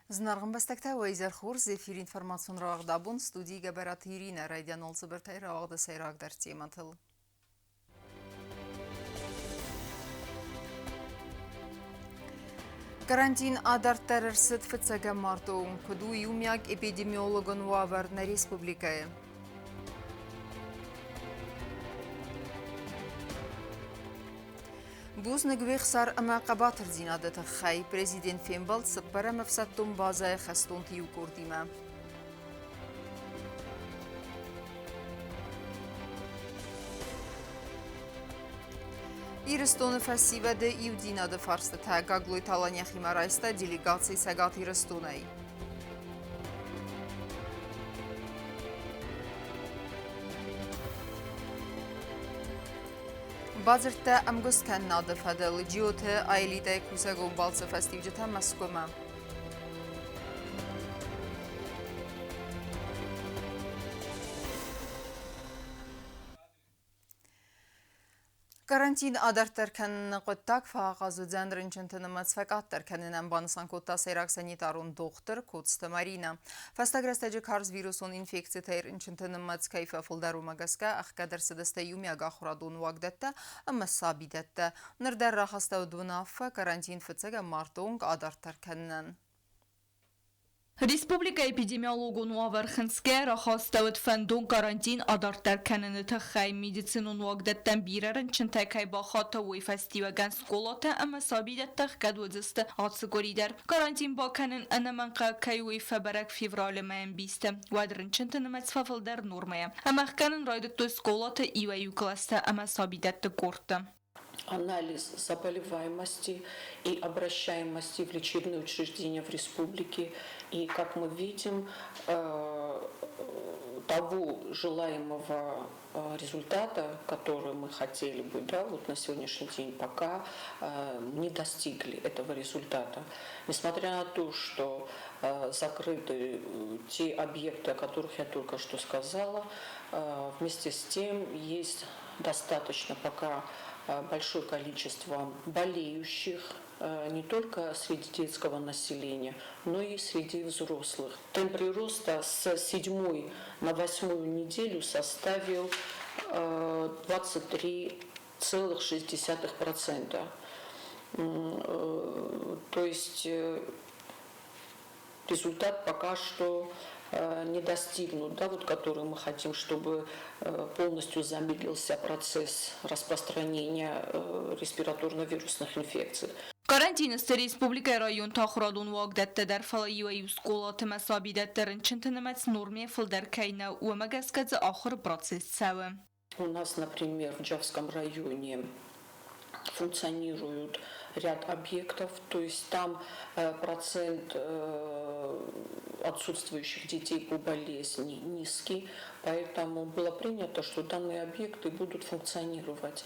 Зынаргъ ӕмбӕстӕгтӕ, уӕ изӕр хорз! Эфир информацион рауагъд абон студийы Гӕбӕраты Иринӕ райдианон цыбыртӕй рауагъды сӕйрагдӕр темӕтыл. Карантин адарддӕр ӕрцыд фыццӕгӕм марты онг. Куыд у иумиаг эпидемиологон уавӕр нӕ республикӕйы? Бузныг уе хсар ӕмӕ хъӕбатырдзинады тыххӕй. Президент фембӕлд цыппӕрӕм ӕфсӕддон базӕйы хӕстонты иу къордимӕ. Ирыстоны фӕсивӕды иудзинады фарстытӕ Гаглойты Алан йӕхимӕ райста делегаци Цӕгат Ирыстонӕй. Бадзырдтӕ ӕмгуысткӕнынады фӕдыл Джиоты Аэлитӕйы кусӕгон балцы фӕстиуджытӕ Мӕскуымӕ. Карантин адарддӕр кӕныны хъуыддаг фӕахъаз уыдзӕн рынчынты нымӕц фӕкъаддӕр кӕнынӕн, банысан кодта сӕйраг санитарон дохтыр Коцты Маринӕ. Фӕстаг рӕстӕджы карз вирусон инфекцитӕй рынчынты нымӕц кӕй фӕфылдӕр, уымӕ гӕсгӕ ӕхгӕд ӕрцыдысты иумиаг ахуырадон уагдӕттӕ ӕмӕ сабидӕттӕ. Ныр дӕр рахастӕуыд уынаффӕ карантин фыццӕгӕм марты онг адарддӕр кӕнынӕн. Республикӕйы эпидемиологон уавӕр хынцгӕ рахастӕуыд фӕндон карантин адарддӕр кӕныны тыххӕй. Медицинон уагдӕттӕм бирӕ рынчынтӕ кӕй бахатта, уый фӕстиуӕгӕн скъолатӕ ӕмӕ сабидӕттӕ ӕхгӕд уыдзысты ацы къуыри дӕр. Карантин бакӕнын ӕнӕмӕнгхъӕуӕг кӕй у, уый фӕбӕрӕг февралы мӕйы ӕмбисты. Уӕд рынчынты нымӕц фӕфылдӕр нормӕйӕ. Ӕмӕ ӕхгӕнын райдыдтой скъолаты иуӕй-иу кълӕстӕ ӕмӕ сабидӕтты къордтӕ. Анализ заболеваемости и обращаемости в лечебные учреждения в республике. И, как мы видим, того желаемого результата, который мы хотели бы, да, вот на сегодняшний день пока не достигли этого результата. Несмотря на то, что закрыты те объекты, о которых я только что сказала, вместе с тем есть достаточно пока большое количество болеющих не только среди детского населения, но и среди взрослых. Темп прироста с седьмой на восьмую неделю составил 23,6%. То есть результат пока что не достигнут, да, вот который мы хотим, чтобы полностью замедлился процесс распространения респираторно-вирусных инфекций. Карантины сты республикӕйы районты ахуырадон уагдӕттӕ дӕр, фӕлӕ иуӕй-иу скъолаты ӕмӕ сабидӕтты рынчынты нымӕц нормӕйӕ фылдӕр кӕй нӕу, уымӕ гӕсгӕ дзы ахуыры процесс цӕуы. У нас, например, в Джавском районе функционируют ряд объектов, то есть там процент отсутствующих детей по болезни низкий, поэтому было принято, что данные объекты будут функционировать.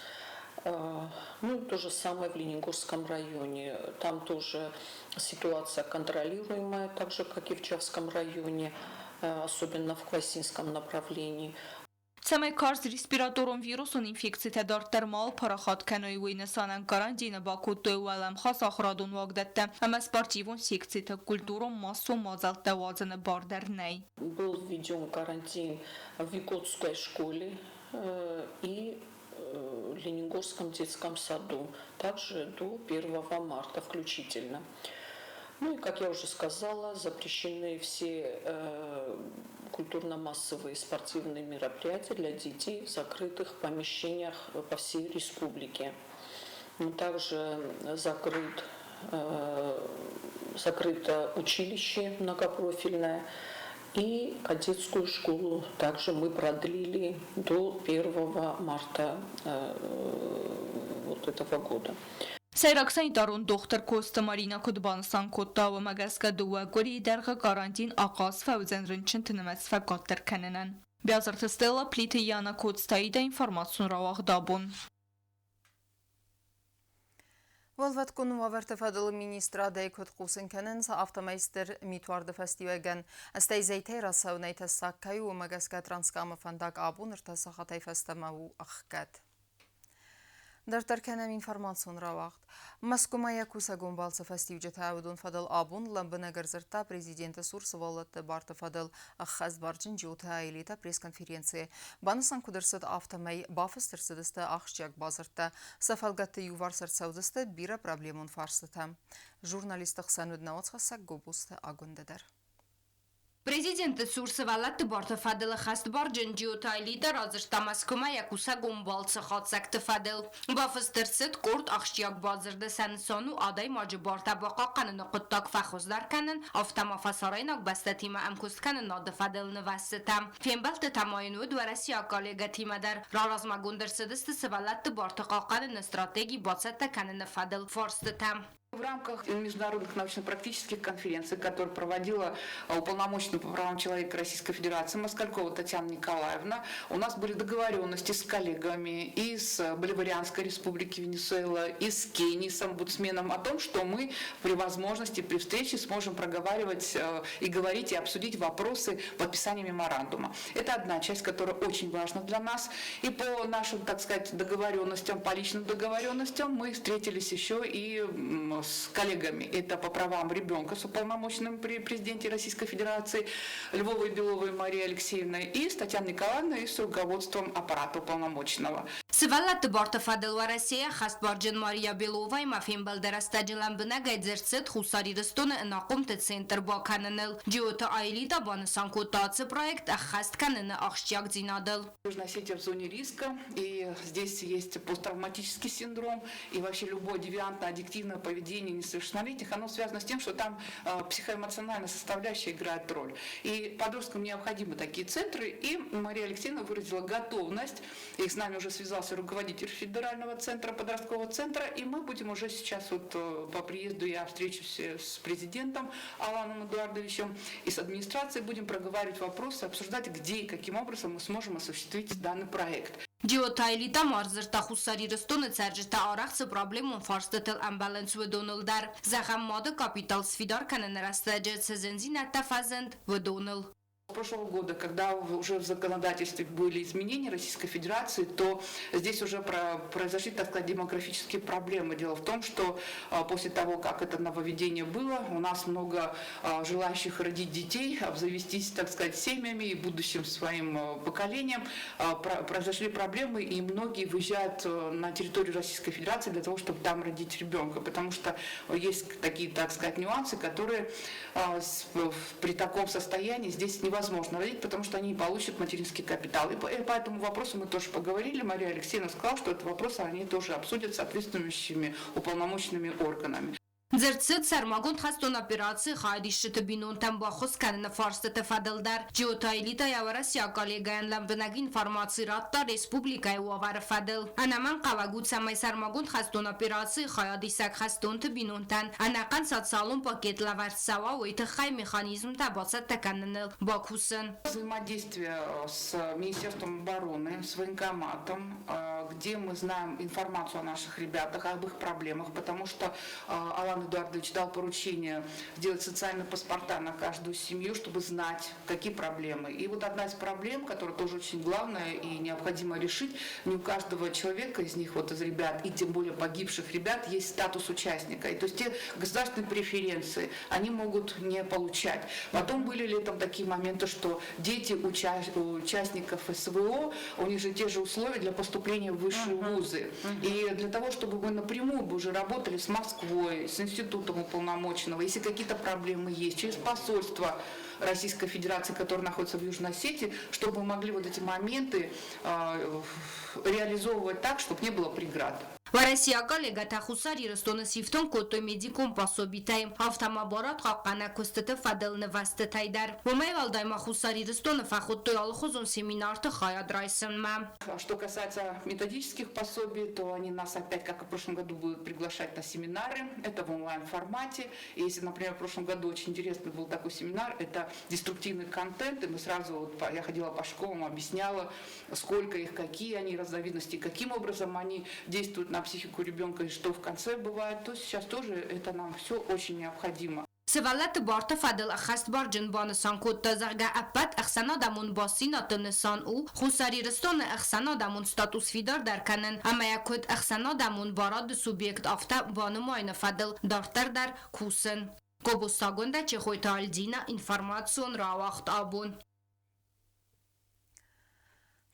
Ну, то же самое в Ленингорском районе. Там тоже ситуация контролируемая, так же, как и в Чавском районе, особенно в Квасинском направлении. Цӕмӕй карз респираторон вирусон инфекцитӕ дарддӕр ма парахат кӕной, уый нысанӕн карантины бакодтой уӕлӕмхас ахуырадон уагдӕттӕ ӕмӕ спортивон секциты культурон-массон мадзӕлттӕ уадзыны бар дӕр нӕй. Был введен карантин в Якутской школе и Ленингорском детском саду, также до 1 марта включительно. Ну и, как я уже сказала, запрещены все культурно-массовые спортивные мероприятия для детей в закрытых помещениях по всей республике. Также закрыто училище многопрофильное и кадетскую школу также мы продлили до 1 марта вот этого года. Сӕйраг санитарон дохтыр Коцты Маринӕ куыд банысан кодта, уымӕ гӕсгӕ дыууӕ къуырийы дӕргъы карантин ахъаз фӕуыдзӕн рынчынты нымӕц фӕкъаддӕр кӕнынӕн. Биазырты Стелла, Плиты Яна, Коцты Аидӕ информацион рауагъд абон. Уӕлвӕткон уавӕрты фӕдыл министрадӕй куыд хъусын кӕнынц, афтӕмӕй стыр митуарды фӕстиуӕгӕн стӕй зӕйтӕй рацӕуынӕй тӕссаг кӕй у, уымӕ гӕсгӕ Транскамы фӕндаг абон ӕртӕ сахатӕй фӕстӕмӕ у ӕхгӕд. Дарддӕр кӕнӕм информацион рауагъд. Мӕскуымӕ йӕ кусӕгон балцы фӕстиуджытӕ уыдон фӕдыл абон лӕмбынӕг ӕрдзырдта президенты цур сывӕллӕтты барты фӕдыл ӕххӕстбарджын Джиоты Аэлита пресс-конференцийы. Банысан куыд ӕрцыд, афтӕмӕй бафыст ӕрцыдысты ахсджиаг бадзырдтӕ. Сӕ фӕлгӕтты иуварс ӕрцӕудзысты бирӕ проблемон фарстытӕ. Журналистты хсӕн уыд науӕдзхӕссӕг Гобозты Агуындӕ дӕр. Президенты цур сывӕллӕтты барты фӕдыл ӕххӕстбарджын Джиоты Аэлита радзырдта Мӕскуымӕ йӕ кусӕгон балцы хатдзӕгты фӕдыл. Бафыст ӕрцыд къорд ахсджиаг бадзырды, сӕ нысан у адӕймаджы бартӕ бахъахъхъӕныны хъуыддаг фӕхуыздӕр кӕнын, афтӕ ма фӕсарӕйнаг бӕстӕтимӕ ӕмкуысткӕнынады фӕдыл нывӕзтытӕ. Фембӕлдтытӕ ма йын уыд уӕрӕсейаг коллегӕтимӕ дӕр. Раразмӕгонд ӕрцыдысты сывӕллӕтты барты хъахъхъӕныны стратеги бацӕттӕ кӕныны фӕдыл фарстытӕ. В рамках международных научно-практических конференций, которые проводила уполномоченный по правам человека Российской Федерации Москалькова Татьяна Николаевна, у нас были договоренности с коллегами из Боливарианской Республики Венесуэла, из Кении с омбудсменом о том, что мы при возможности, при встрече сможем проговаривать и говорить, и обсудить вопросы подписания меморандума. Это одна часть, которая очень важна для нас. И по нашим, так сказать, договоренностям, по личным договоренностям мы встретились еще и с коллегами. Это по правам ребенка с уполномоченным при президенте Российской Федерации Львовой Беловой Марией Алексеевной и с Татьяной Николаевной и с руководством аппарата уполномоченного. Сывӕллӕтты барты фӕдыл Уӕрӕсейы ӕххӕстбарджын Мария Беловаимӕ фембӕлды рӕстӕджы лӕмбынӕгӕй дзырд цыд Хуссар Ирыстоны ӕнахъомты центр бакӕныныл. Джиоты Аэлита банысан кодта ацы проект ӕххӕст кӕныны ахсджиагдзинадыл. Южная Осетия в зоне риска, и здесь есть посттравматический синдром, и вообще любое девиантно-аддиктивное поведение несовершеннолетних, оно связано с тем, что там психоэмоциональная составляющая играет роль. И подросткам необходимы такие центры, и Мария Алексеевна выразила готовность, и с нами уже связался руководитель федерального центра, подросткового центра, и мы будем уже сейчас вот по приезду я встречусь с президентом Аланом Эдуардовичем и с администрацией, будем проговаривать вопросы, обсуждать, где и каким образом мы сможем осуществить данный проект. Джиоты Аэлита ма ӕрдзырдта Хуссар Ирыстоны цӕрджытӕ арӕх цы проблемон фарстытыл ӕмбӕлынц, уыдоныл дӕр. Зӕгъӕм, мады капитал сфидар кӕныны рӕстӕджы цы зындзинӕдтӕ фӕзынд, уыдоныл. Прошлого года, когда уже в законодательстве были изменения Российской Федерации, то здесь уже произошли, так сказать, демографические проблемы. Дело в том, что после того, как это нововведение было, у нас много желающих родить детей, обзавестись, так сказать, семьями и будущим своим поколением. Произошли проблемы, и многие выезжают на территорию Российской Федерации для того, чтобы там родить ребенка, потому что есть такие, так сказать, нюансы, которые при таком состоянии здесь невозможно родить, потому что они не получат материнский капитал. И по этому вопросу мы тоже поговорили. Мария Алексеевна сказала, что этот вопрос они тоже обсудят с соответствующими уполномоченными органами. Дзырд цыд сӕрмагонд хӕстон операцийы хайадисджыты бинонтӕн баххуыс кӕныны фарстыты фӕдыл дӕр. Джиоты Аэлита йӕ уӕрӕсейаг коллегӕйӕн лӕмбынӕг информаци радта республикӕйы уавӕры фӕдыл. Ӕнӕмӕнгхъӕуӕг у, цӕмӕй сӕрмагонд хӕстон операцийы хайадисӕг хӕстонты бинонтӕн ӕнӕхъӕн социалон пакет лӕвӕрд цӕуа, уый тыххӕй механизмтӕ бацӕттӕ кӕныныл бакусын. Взаимодействие с Министерством обороны, с военкоматом, где мы знаем информацию о наших ребятах, об их проблемах, потому что Алан Эдуардович дал поручение сделать социальные паспорта на каждую семью, чтобы знать, какие проблемы. И вот одна из проблем, которая тоже очень главная и необходимо решить, не у каждого человека из них, вот из ребят, и тем более погибших ребят, есть статус участника. И то есть те государственные преференции они могут не получать. Потом были летом такие моменты, что дети участников СВО, у них же те же условия для поступления в высшие вузы. И для того, чтобы мы напрямую бы уже работали с Москвой, с институтом уполномоченного, если какие-то проблемы есть, через посольство Российской Федерации, которое находится в Южной Осетии, чтобы мы могли вот эти моменты реализовывать так, чтобы не было преград. Уӕрӕсейаг коллегӕтӕ Хуссар Ирыстоны сифтонг кодтой медикон пособитӕй, афтӕ ма барадхъахъхъӕнӕг куыстыты фӕдыл нывӕзтытӕй дӕр. Уымӕй уӕлдай ма Хуссар Ирыстоны фӕхуыдтой алыхуызон семинарты хайад райсынмӕ. Что касается методических пособий, то они нас опять, как и в прошлом году, будут приглашать на семинары. Это в онлайн-формате. И если, например, в прошлом году очень интересный был такой семинар, это деструктивный контент, и мы сразу, вот, я ходила по школам, объясняла, сколько их, какие они разновидности, каким образом они действуют на психику ребенка и что в конце бывает, то сейчас тоже это нам все очень необходимо. Сывӕллӕтты барты фӕдыл ӕххӕстбарджын банысан кодта, зӕгъгӕ, ӕппӕт ӕхсӕнадӕмон бастдзинӕдты нысан у Хуссар Ирыстоны ӕхсӕнадӕмон статус фидардӕр кӕнын ӕмӕ йӕ куыд ӕхсӕнадӕмон барады субъект, афтӕ банымайыны фӕдыл дарддӕр дӕр кусын. Гобозтагондӕ Чехойты Альдина, информацион рауагъд абон.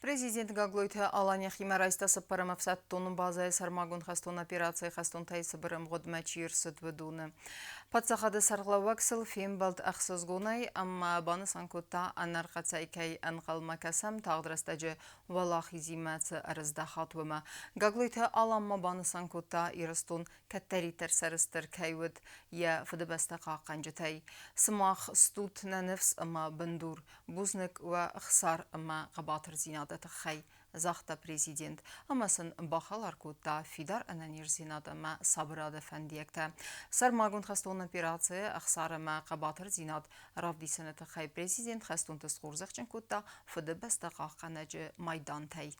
Президент Гаглойты Алан йӕхимӕ райста цыппӕрӕм ӕфсӕддон базӕйы сӕрмагонд хӕстон операцийы хӕстонтӕй цыбыр ӕмгъуыдмӕ чи ӕрцыд, уыдоны. Паддзахады сӕргълӕууӕг сыл фембӕлд ӕхсызгонӕй ӕмӕ банысан кодта, ӕнӕрхъӕцӕй кӕй ӕнхъӕлмӕ кӕсӕм тагъд рӕстӕджы уӕлахизимӕ цы ӕрыздӕхат, уымӕ. Гаглойты Алан ма банысан кодта, Ирыстон кӕддӕриддӕр сӕрыстыр кӕй уыд йӕ Фыдыбӕстӕ хъахъхъӕнджытӕй. Сымах стут нӕ ныфс ӕмӕ бындур. Бузныг уӕ ӕхсар ӕмӕ хъӕбатырдзинады тыххӕй, загъта президент ӕмӕ сын бахӕлар кодта фидар ӕнӕниздзинад ӕмӕ сабырады фӕндиӕгтӕ. Сӕрмагонд хӕстон операцийы ӕхсар ӕмӕ хъӕбатырдзинад равдисыны тыххӕй президент хӕстонты схорзӕхджын кодта Фыдыбӕстӕ хъахъхъӕнӕджы майдантӕй.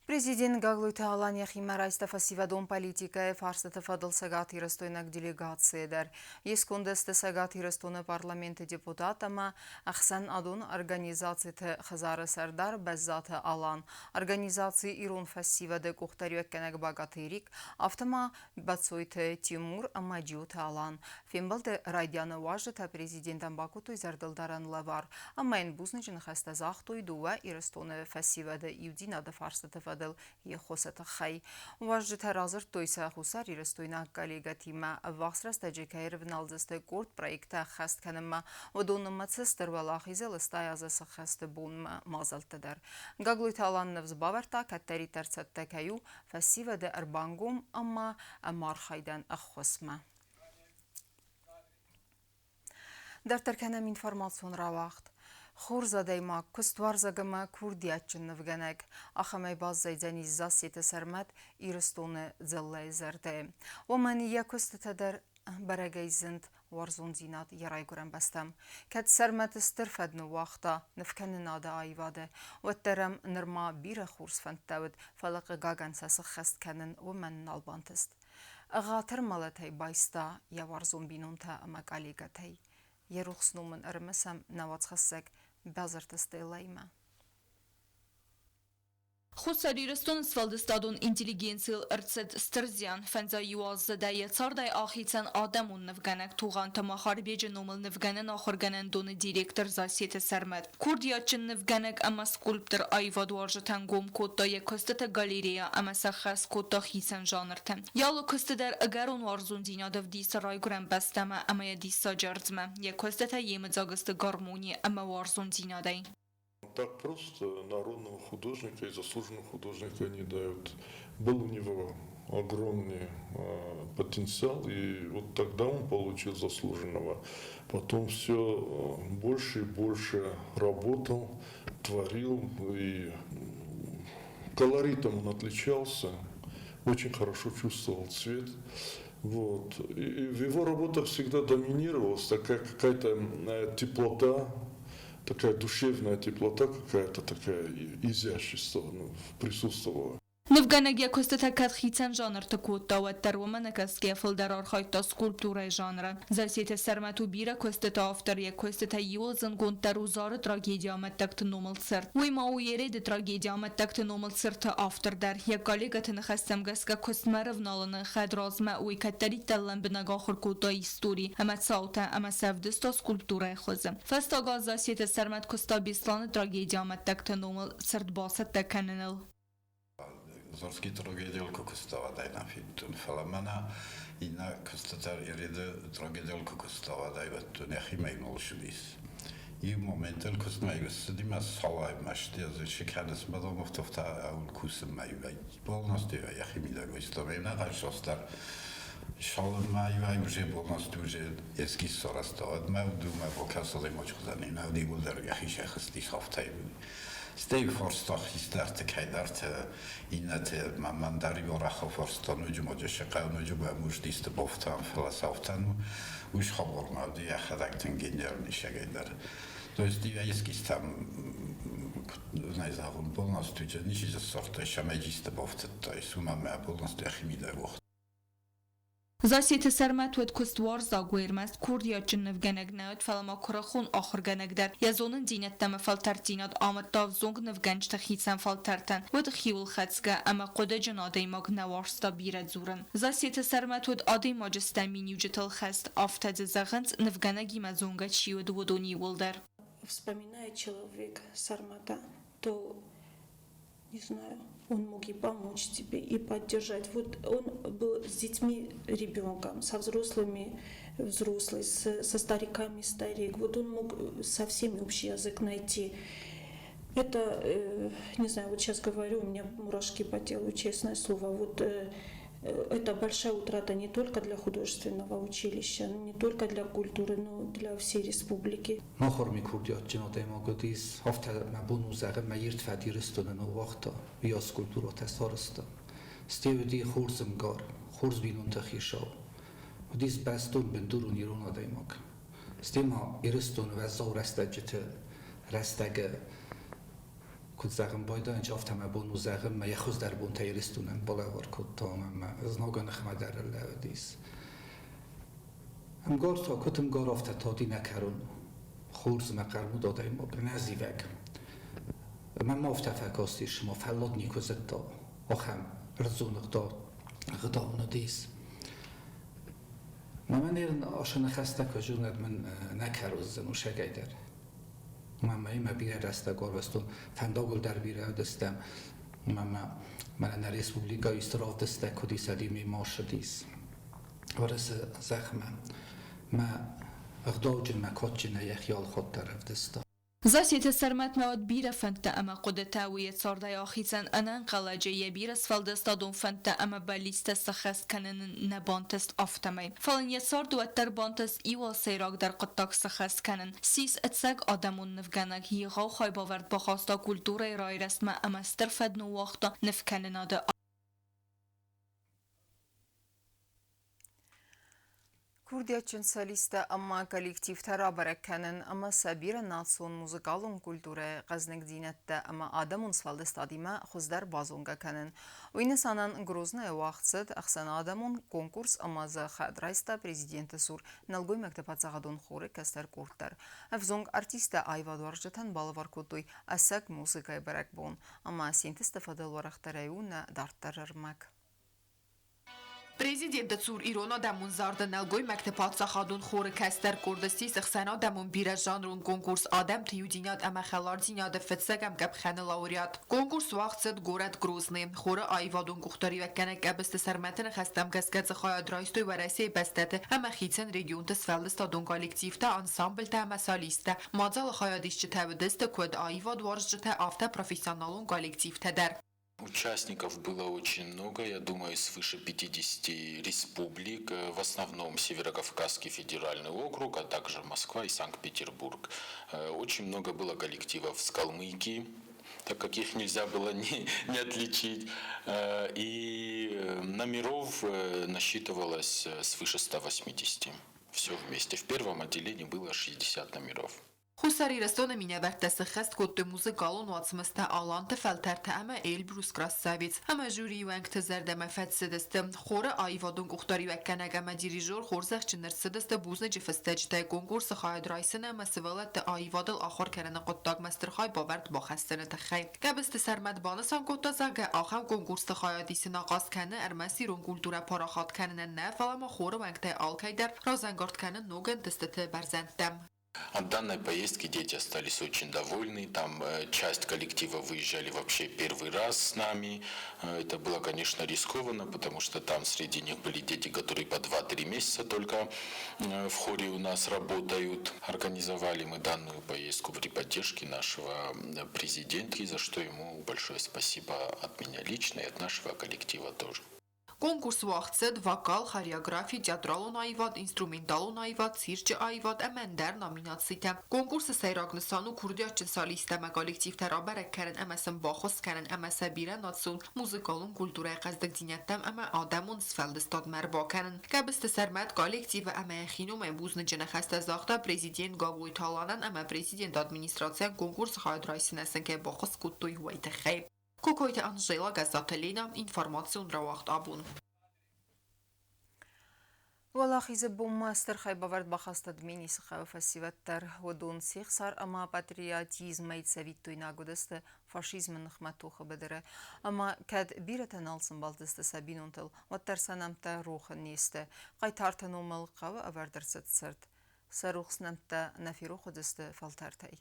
Президент Гаглойты Алан йӕхимӕ райста фӕсивӕдон политикӕйы фарстыты фӕдыл цӕгатирыстойнаг делегацийы дӕр. Йе сконды сты Цӕгат Ирыстоны парламенты депутат ӕмӕ ӕхсӕнадон организациты хӕдзары сӕрдар Бӕззаты Алан, организаци «Ирон фӕсивӕд-ы къухдариуӕггӕнӕг Багаты Эрик, афтӕ ма Бӕцойты Тимур ӕмӕ Джиоты Алан. Фембӕлды райдианы уазджытӕ президентӕн бакодтой зӕрдылдарӕн лӕвар ӕмӕ йын бузныджы ныхӕстӕ загътой дыууӕ Ирыстоны фӕсивӕды иудзинады фарстыты фӕдыл йе ххуысы тыххӕй. Уазджытӕ радзырдтой сӕ хуссарирыстойнаг коллегӕтимӕ ӕввахс рӕстӕджы кӕй ӕрывналдзысты къорд проекттӕ ӕххӕст кӕнынмӕ, уыдон нымӕцы Стыр Уӕлахизы лыстай азы сыххӕсты бонмӕ мадзӕлтты дӕр. Гаглойты Алан ныфс бавӕрдта, кӕддӕриддӕр цӕттӕ кӕй у фӕсивӕды ӕрбангом ӕмӕ ӕмархайдӕн ӕххуысмӕ. Дарддӕр кӕнӕм информацион рауагъд. Хорз адӕймаг, куыстуарзаг ӕмӕ курдиатджын нывгӕнӕг. Ахӕмӕй баззайдзӕнис Зассеты Сӕрмӕт Ирыстоны дзыллӕйы зӕрдӕйы. Уымӕн йӕ куыстытӕ дӕр бӕрӕгӕй зынд уарзондзинад йӕ райгуырӕн бӕстӕм. Кӕд Сӕрмӕт стыр фӕд ныууагъта нывкӕнынады аивады, уӕддӕр ӕм нырма бирӕ хорз фӕндтӕ уыд, фӕлӕ хъыгагӕн сӕ сыххӕст кӕнын уымӕн нал бантыст. Ӕгъатыр мӕлӕтӕй байста йӕ уарзон бинонтӕ ӕмӕ коллегӕтӕй. Йӕ рухс ном ын ӕрымысӕм нӕ уацхӕссӕг Базырты Стеллӕимӕ. Хуссар Ирыстоны сфӕлдыстадон интеллигенцийыл ӕрцыд стыр зиан. Фӕндзай иу аздзыдӕй йӕ цардӕй ахицӕн адӕмон нывгӕнӕг Тугъанты Махарбеджы номыл нывгӕнӕн ахуыргӕнӕндоны директор Зассеты Сӕрмӕт. Курдиатджын нывгӕнӕг ӕмӕ скульптор аивадуарзджытӕн гом кодта йӕ куыстыты галерея ӕмӕ сӕ хӕс кодта хицӕн жанрты. Йӕ алы куысты дӕр ӕгӕрон уарзондзинад ӕвдисы райгуырӕн бӕстӕмӕ ӕмӕ йӕ диссаджы ӕрдзмӕ. Йӕ куыстытӕ йемыдзаг сты гармони ӕмӕ уарзондзинадӕй. Так просто народного художника и заслуженного художника не дают. Был у него огромный потенциал, и вот тогда он получил заслуженного. Потом все больше и больше работал, творил, и колоритом он отличался, очень хорошо чувствовал цвет. Вот. И в его работах всегда доминировалась такая какая-то теплота, такая душевная теплота какая-то такая, изящество, ну, присутствовала. Нывгӕнӕг йӕ куыстытӕ кӕд хицӕн жанрты кодта, уӕддӕр уымӕ нӕкӕсгӕ фылдӕр архайдта скульптурӕйы жанры. Зассеты Сӕрмӕт у бирӕ куыстыты автор, йӕ куыстытӕй иуыл зындгонддӕр у Зары трагедийы амӕттӕгты номыл цырт. Уый ма у Ереды трагедийы амӕттӕгты номыл цырты автор дӕр. Йӕ коллегӕты ныхӕстӕм гӕсгӕ куыстмӕ рывналыны хӕдразмӕ уый кӕддӕриддӕр лӕмбынӕг ахуыр кодта истори ӕмӕ цаутӕ ӕмӕ сӕвдыста скульптурӕйы хуызы. Фӕстаг аз Зассеты Сӕрмӕт куыста Беслӕны трагедийы амӕттӕгты номыл цырт бацӕттӕ кӕныныл. Зорский трагедийыл куы куыста, уӕдӕй нӕ федтон, фӕлӕ мӕнӕ иннӕ куыстытӕ Ереды трагедийыл куы куыста, уӕдӕй уӕдтон йӕхимӕ нал ссыдис. Иу моментыл куыстмӕ ссыди мӕ салай мӕсты, ӕз цы кӕныс, мӕ домӕгтӕ ауыл кусынмӕ полностью йӕхимидӕг истом. Ӕмӕ хъӕсос дӕр Шалынмӕ уже полностью уже эскиз сарӕзта, уӕдмӕ думӕ бакӕсӕг мочхъдзӕни, нӕ иууылдӕр йӕхи сӕхызтис афтӕ. Стӕй фарста хистӕрты кӕйдӕрты, иннӕты мӕн дӕр иу арӕх фарста, ноджы ма джесыкъа, ноджы ма муждисты бафтан, фӕлӕ сафтан уый схабар ма уыди йӕхӕдӕг тынг гениальный сӕгӕй дӕр. То есть эскизтӕм Куыд ӕй зӕгъон, полностью ничи ссардта, цӕмӕй исты бафтыдтаис, уымӕн ӕмӕ полностью йӕхимидӕг уагъта. Зассеты Сӕрмӕт уыд куыстуарзаг, уый ӕрмӕст курдиатджын нывгӕнӕг нӕ уыд, фӕлӕ ма куырыхон ахуыргӕнӕг дӕр. Йӕ зонындзинӕдтӕ ӕмӕ фӕлтӕрддзинад амыдта ӕвзонг нывгӕнджыты хицӕн фӕлтӕртӕн. Уыд хиуылхӕцгӕ ӕмӕ хъуыдыджын адӕймаг, нӕ уарзта бирӕ дзурын. Зассеты Сӕрмӕт уыд адӕймаджы стӕм миниуджытыл хӕст, афтӕ дзы зӕгъынц, нывгӕнӕгимӕ зонгӕ чи уыд, уыдон иууылдӕр. Вспоминает человек Сармата, то, не знаю, он мог и помочь тебе, и поддержать. Вот он был с детьми ребенком, со взрослыми взрослый, со стариками старик. Вот он мог со всеми общий язык найти. Это, не знаю, вот сейчас говорю, у меня мурашки по телу, честное слово. Вот это большая утрата не только для художественного училища, не только для культуры, но для всей республики. Мах ӕрми курдиатджын адӕймаг уыдис, афтӕ мӕ бон у зӕгъын, мӕ ирд фӕд Ирыстоны ныууагъта, уыйас скульптурӕтӕ сарӕзта. Стӕй уыди хорз ӕмгар, хорз бинонты хицау. Уыдис бӕстон бындурон ирон адӕймаг. Стӕй ма Ирыстоны уӕззау рӕстӕджыты рӕстӕгы, куыд зӕгъын байдайынц, афтӕ мӕ бон у зӕгъын, мӕ йӕ хуыздӕр бонтӕ Ирыстонӕн балӕвар кодта ӕмӕ знагы ныхмӕ дӕр ӕрлӕууыдис. Ӕмгар та, куыд ӕмгар, афтӕ тади нӕ кӕрон. Хорз ӕмӕ хъӕрмуд адӕймаг, ӕнӕзивӕг. Мӕнмӕ афтӕ фӕкастис, цыма фӕллад никуы зыдта, ахӕм ӕрдзон ӕгъдау ын уыдис. Мӕнӕн ацы ныхӕстӕ куы зонӕд, мын нӕ кӕроздзӕн усагӕй дӕр. Мамӕимӕ бирӕ рӕстӕг арвыстон, фӕндагыл дӕр бирӕ уыдыстӕм. Мамӕ мӕнӕ нӕ республикӕйы стыр равдысттӕ куыд ис, ӕви ма ссыдис Уӕрӕсе зӕхмӕ. Мӕ ӕгъдауджын, мӕ кадджынӕй йӕхи алхатт дӕр ӕвдыста. Зассеты Сӕрмӕтмӕ уыд бирӕ фӕндтӕ ӕмӕ хъуыдытӕ, уый йӕ цардӕй ахицӕн ӕнӕнхъӕлӕджы, йӕ бирӕ сфӕлдыстадон фӕндтӕ ӕмӕ бӕллицтӕ сӕххӕст кӕнын ын нӕ бантыст, афтӕмӕй. Фӕлӕ йын йӕ царды уӕддӕр бантыст иуыл сӕйрагдӕр хъуыддаг сӕххӕст кӕнын. Ссис ӕцӕг адӕмон нывгӕнӕг, егъау хайбавӕрд бахаста культурӕйы райрӕзтмӕ ӕмӕ стыр фӕд ныууагъта нывкӕнынады. Курдиатджын солисттӕ ӕмӕ коллективтӕ рабӕрӕг кӕнын ӕмӕ сӕ бирӕ национ музыкалон культурӕйы хъӕзныгдзинӕдтӕ ӕмӕ адӕмон сфӕлдыстадимӕ хуыздӕр базонгӕ кӕнын. Уый нысанӕн Грознайы уагъд цыд ӕхсӕнадӕмон конкурс ӕмӕ дзы хайад райста президенты цур нӕлгоймӕгты паддзахадон хоры кӕстӕр къорд дӕр. Ӕвзонг артисттӕ аивадуарзджытӕн балӕвар кодтой ӕцӕг музыкӕйы бӕрӕгбон ӕмӕ синтезты фӕдыл уӕрӕхдӕрӕй у нӕ дарддӕры ӕрмӕг. Президенты цур ирон адӕмон зарды нӕлгоймӕгты паддзахадон хоры кӕстӕр къорды ссис ӕхсӕнадӕмон бирӕжанрон конкурс «Адӕмты иудзинад ӕмӕ хӕлардзинады» фыццӕгӕм къӕпхӕны лауреат. Конкурс уагъд цыд горӕт Грозныйы. Хоры аивадон къухдариуӕггӕнӕг Къӕбысты Сӕрмӕты ныхӕстӕм гӕсгӕ дзы хайад райстой Уӕрӕсейы бӕстӕты ӕмӕ хицӕн регионты сфӕлдыстадон коллективтӕ, ансамблтӕ ӕмӕ солисттӕ. Мадзалы хайадисджытӕ уыдысты куыд аивадуарзджытӕ, афтӕ профессионалон коллективтӕ дӕр. Участников было очень много, я думаю, свыше 50 республик, в основном Северокавказский федеральный округ, а также Москва и Санкт-Петербург. Очень много было коллективов с Калмыкии, так как их нельзя было не отличить. И номеров насчитывалось свыше 180. Все вместе. В первом отделении было 60 номеров. Хуссар Ирыстоны минӕвӕрттӕ сыххӕст кодтой музыкалон уацмыстӕ «Аланты фӕлтӕртӕ» ӕмӕ «Эльбрус красавец», ӕмӕ жюрийы уӕнгты зӕрдӕмӕ фӕцыдысты. Хоры аивадон къухдариуӕггӕнӕг ӕмӕ дирижер хорзӕхджын ӕрцыдысты бузныджы фыстӕджытӕй конкурсы хайад райсыны ӕмӕ сывӕллӕтты аивадыл ахуыр кӕныны хъуыддагмӕ стыр хайбавӕрд бахӕссыны тыххӕй. Гӕбысты Сӕрмӕт банысан кодта, зӕгъгӕ, ахӕм конкурсты хайад исын ахъаз кӕны ӕрмӕст ирон культурӕ парахат кӕнынӕн нӕ, фӕлӕ ма хоры уӕнгтӕй алкӕй дӕр разӕнгард кӕны ног ӕнтыстыты бӕрзӕндтӕм. От данной поездки дети остались очень довольны. Там часть коллектива выезжали вообще первый раз с нами. Это было, конечно, рискованно, потому что там среди них были дети, которые по 2-3 месяца только в хоре у нас работают. Организовали мы данную поездку при поддержке нашего президента, и за что ему большое спасибо от меня лично и от нашего коллектива тоже. Конкурс уагъд цыд вокал, хореографи, театралон аивад, инструменталон аивад, цирчы аивад ӕмӕ ӕндӕр номинацитӕ. Конкурсы сӕйраг нысан у курдиатджын солисттӕ ӕмӕ коллективтӕ рабӕрӕг кӕнын ӕмӕ сын баххуыс кӕнын ӕмӕ сӕ бирӕнацион музыкалон культурӕйы хъӕздыгдзинӕдтӕм ӕмӕ адӕмон сфӕлдыстадмӕ ӕрбакӕнын. Гӕбысты Сӕрмӕт коллективы ӕмӕ йӕхи номӕй бузныджы ныхӕстӕ загъта президент Гаглойты Аланӕн ӕмӕ президенты администрацийӕн конкурсы хайад райсынӕн сын кӕй баххуыс кодтой, уый тыххӕй. Кокойты Анжела, Гӕззаты Лена, информацион рауагъд абон. Уӕлахизы бонмӕ стыр хайбавӕрд бахаста Дменисы хъӕуы фӕсивӕд дӕр. Уыдон се хсар ӕмӕ патриотизмӕй цӕвиттойнаг уыдысты фашизмы ныхмӕ тохы быдыры. Ӕмӕ кӕд бирӕтӕ нал сӕмбӕлдысты сӕ бинонтыл, уӕддӕр сӕ нӕмттӕ рохы не сты. Хъайтарты номыл хъӕуы ӕвӕрд ӕрцыд цырт. Сӕ рухс нӕмттӕ нӕ ферох уыдысты фӕлтӕртӕй.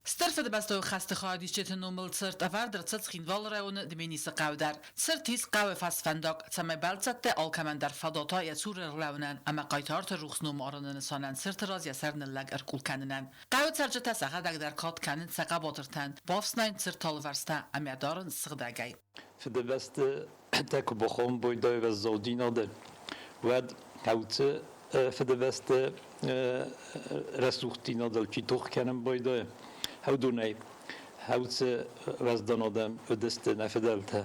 Стыр Фыдыбӕстӕйы хӕсты хайадисджыты номыл цырт ӕвӕрд ӕрцыд Цхинвалы районы Дменисы хъӕуы дӕр. Цырт ис хъӕуы фӕсфӕндаг, цӕмӕй бӕлццӕттӕ алкӕмӕн дӕр фадат уа йӕ цуры ӕрлӕууынӕн ӕмӕ хъайтарты рухс ном арыны нысанӕн цырты раз йӕ сӕр ныллӕг ӕркъул кӕнынӕн. Хъӕуы цӕрджытӕ сӕхӕдӕг дӕр кад кӕнынц сӕ хъӕбатыртӕн, бафснайынц цырты алывӕрстӕ ӕмӕ дарынц сыгъдӕгӕй. Фыдыбӕсты тӕ куы бахомбой уӕззаудзинады, уӕд хъӕуты Фыдыбӕсты рӕсугъддзинадыл чи тох кӕнын байдайы, уыдонӕй хъӕуты уӕздан адӕм уыдысты нӕ фыдӕлтӕ.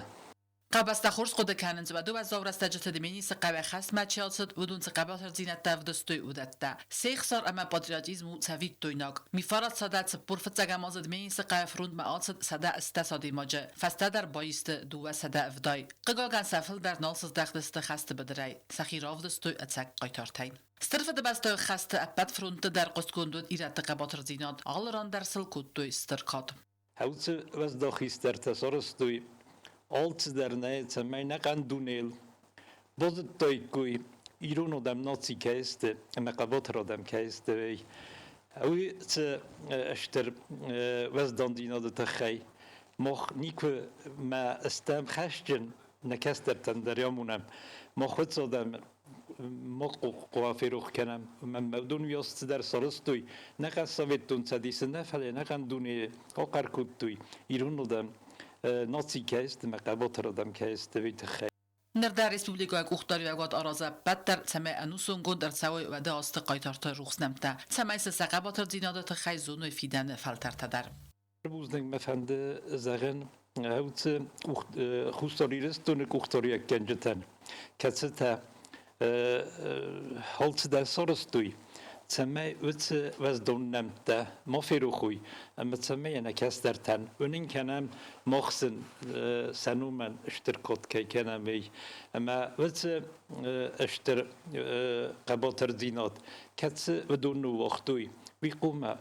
Къабӕзтӕ хорз хъуыды кӕнынц, уӕды уӕззау рӕстӕджыты Дменисы хъӕуӕй хӕстмӕ чи ацыд, уыдон цы хъӕбатырдзинӕдтӕ ӕвдыстой, уыдӕттӕ. Се хсар ӕмӕ патриотизм у цӕвиттойнаг. Мифарат 145-ӕм азы Дменисы хъӕуы фронтмӕ ацыд 180 адӕймаджы, фӕстӕдӕр баисты 270. Хъыгагӕн, сӕ фылдӕр нал сыздӕхтысты хӕсты быдырӕй, сӕхи равдыстой ӕцӕг хъайтартӕй. Стыр Фыдыбӕстӕйы хӕсты ӕппӕт фронтты дӕр хъуыстгонд уыд ирӕтты хъӕбатырдзинад, алы ран дӕр сыл кодтой стыр кад. Уыцы уӕздан хистӕртӕ сарӕзтой алцыдӕр нӕ, цӕмӕй нӕхъӕн дунейыл базыдтаиккой, ирон адӕм наци кӕй сты ӕмӕ хъӕбатыр адӕм кӕй сты, уый. Уый цы стыр уӕздандзинады тыххӕй мах никуы мӕ стӕм хӕсджын, нӕ кӕстӕртӕн дӕр амонӕм. Мах уыцы адӕм ма хъуа ферох кӕнӕм. Мӕнмӕ уыдон уыйас цыдӕр сарӕзтой, нӕхъӕн Советон Цӕдисы нӕ, фӕлӕ нӕхъӕн дунейы ахъӕр кодтой ирон адӕм наци кӕй сты ӕмӕ хъӕбатыр адӕм кӕй сты, уый тыххӕй. Ныр дӕр республикӕйы къухдариуӕгад аразы ӕппӕт дӕр, цӕмӕй ӕнусонгонд ӕрцӕуой уӕды азты хъайтарты рухс нӕмттӕ, цӕмӕй сӕ сӕ хъӕбатырдзинады тыххӕй зоной фидӕны фӕлтӕртӕ дӕр. Бузныг мӕ фӕнды зӕгъын уыцы Хуссар Ирыстоны къухдариуӕггӕнджытӕн, кӕцытӕ алцыдӕр сарӕзтой, цӕмӕй уыцы уӕздон нӕмттӕ ма ферох уой ӕмӕ цӕмӕй нӕ кӕстӕртӕн уынын кӕнӕм, мах сын сӕ номӕн стыр кад кӕй кӕнӕм, уый. Ӕмӕ уыцы стыр хъӕбатырдзинад, кӕцы уыдон ныууагътой, уый хъуамӕ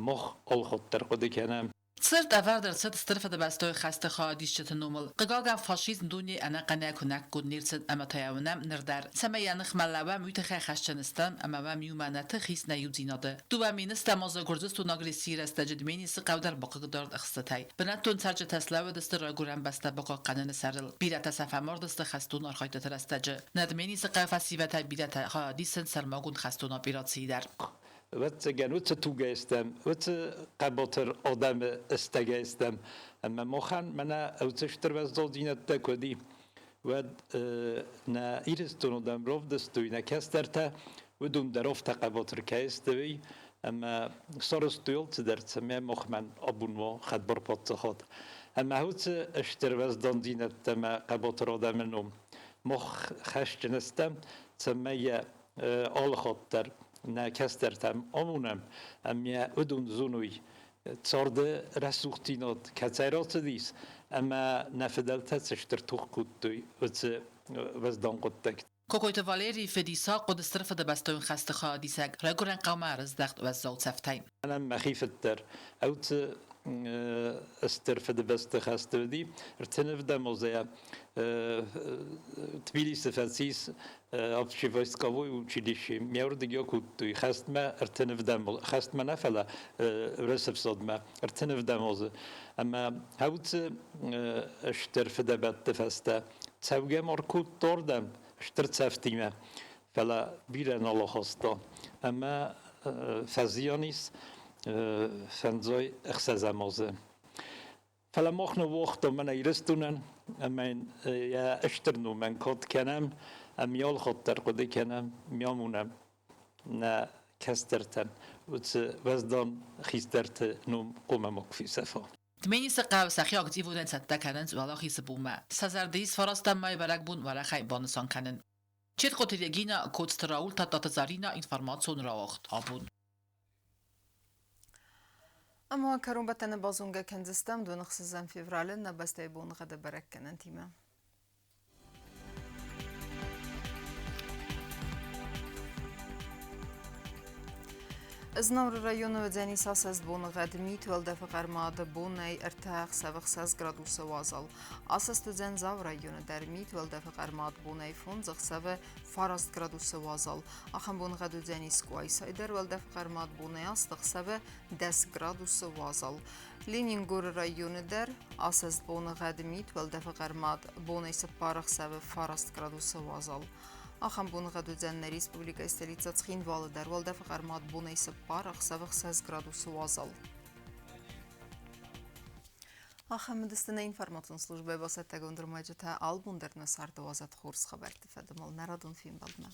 мах алхатт дӕр хъуыды кӕнӕм. Цырт ӕвӕрд ӕрцыд Стыр Фыдыбӕстӕйы хӕсты хайадисджыты номыл. Хъыгагӕн, фашизм дуне ӕнӕхъӕнӕй куынӕггонд не рцыд ӕмӕ та йӕ уынӕм ныр дӕр. Цӕмӕй йӕ ныхмӕ лӕууӕм, уый тыххӕй хӕсджын стӕм ӕмӕ уӕм иумӕ нӕ тых ис нӕ иудзинады. 2 000 стӕм азы Гуырдзыстоны агрессийы рӕстӕджы Дменисы хъӕу дӕр бахъыгдард ӕхстытӕй. Бынӕттон цӕрджытӕ слӕууыдысты райгуырӕн бӕстӕ бахъахъхъӕныны сӕрыл. Бирӕтӕ сӕ фӕмардысты хӕстон архайдтыты рӕстӕджы. Нӕ Дменисы хъӕуы фӕсивӕдӕй бирӕтӕ хайад исынц сӕрмагонд хӕстон операцийы дӕр. Ӕвӕццӕгӕн, уыцы тугӕй стӕм, уыцы хъӕбатыр адӕмы стӕгӕй стӕм. Ӕмӕ махӕн мӕнӕ уыцы стыр уӕззаудзинӕдтӕ куы уыди, уӕд нӕ Ирыстоны адӕм равдыстой, нӕ кӕстӕртӕ, уыдон дӕр афтӕ хъӕбатыр кӕй сты, уый. Ӕмӕ сарӕзтой алцыдӕр, цӕмӕй махмӕ абон уа хӕдбар паддзахад. Ӕмӕ уыцы стыр уӕздандзинӕдтӕ ӕмӕ хъӕбатыр адӕмы ном мах хӕсджын стӕм, цӕмӕй йӕ алы хатт дӕр нӕ кӕстӕртӕм амонӕм, ӕмӕ уыдон зоной царды рӕсугъддзинад кӕцӕй рацыдис ӕмӕ нӕ фыдӕлтӕ цы стыр тох кодтой, уыцы уӕздан хъуыддӕгтӕ. Кокойты Валерийы фыд Исахъ уыд Стыр Фыдыбӕстӕйон хӕсты хайадисӕг, райгуырӕн хъӕумӕ ӕрыздӕхт уӕззау цӕфтӕй. Мӕнӕн мӕхи фыд дӕр ӕвцы Стыр Фыдыбӕсты хӕсты уыди. Ӕртынӕвдӕм азӕй Тбилисы фӕцис общевойсковой училище. Ме уырдыг кодтой хӕстмӕ ӕртынӕвдӕм, хӕстмӕ нӕ, фӕлӕ Рӕсӕфсадмӕ ӕртынӕвдӕм азы. Ӕмӕ ӕвцы Стыр Фыдӕбӕтты фӕстӕ цӕугӕ ма ркодта ардӕм стыр цӕфтимӕ, фӕлӕ бирӕ нал ахаста ӕмӕ фӕзиан ис фӕндзай ӕхсӕзӕм азы. Фӕлӕ мах ныууагътам мӕнӕ Ирыстонӕн ӕмӕ йын йӕ стыр номӕн кад кӕнӕм, ӕмӕ алхатт дӕр хъуыды кӕнӕм, ме амонӕм нӕ кӕстӕртӕн уыцы уӕздан хистӕрты ном хъуамӕ макуы фесӕфа. Дменисы хъӕу сӕхи активонӕй цӕттӕ кӕнынц Уӕлахизы бонмӕ. Сӕ зӕрды ис фарастӕм мӕйы бӕрӕгбон уӕрӕхӕй банысан кӕнын. Четкъоты Регина, Коцты Рауль, Тадтаты Зарина, информацион рауагъд абон. Ӕмӕ кӕронбӕттӕны базонгӕ кӕндзыстӕм 26 февралы нӕ бӕстӕйы боныгъӕды бӕрӕггӕнӕнтимӕ. Знауыры районы уыдзӕнис асӕст боныгъӕд мит, уӕлдӕфы хъӕрмады бонӕй ӕртӕ ӕхсӕвы 6 градусы уазал. Асӕст уыдзӕн Дзауы районы дӕр мит, уӕлдӕфы хъӕрмад бонӕй 5 ӕхсӕвы 9 градусы уазал. Ахӕм боныгъӕд уыдзӕнис Къуайсайы дӕр, уӕлдӕфы хъӕрмад бонӕй 8 ӕхсӕвы 10 градусы уазал. Ленингоры районы дӕр асӕст боныгъӕд мит, уӕлдӕфы хъӕрмад бонӕй 4 ӕхсӕвы 9 градусы уазал. Ахӕм боныгъӕд уыдзӕн нӕ республикӕйы столицӕ Цхинвалы дӕр, уӕлдӕфы хъӕрмад бонӕй 4 ӕхсӕвы 6 градусы уазал. Ахӕм уыдысты нӕ информацион службӕйы бацӕттӕгонд ӕрмӕджытӕ албон дӕр нӕ царды уадзӕд хорз хабӕртты фӕдыл нӕ радон фембӕлдмӕ.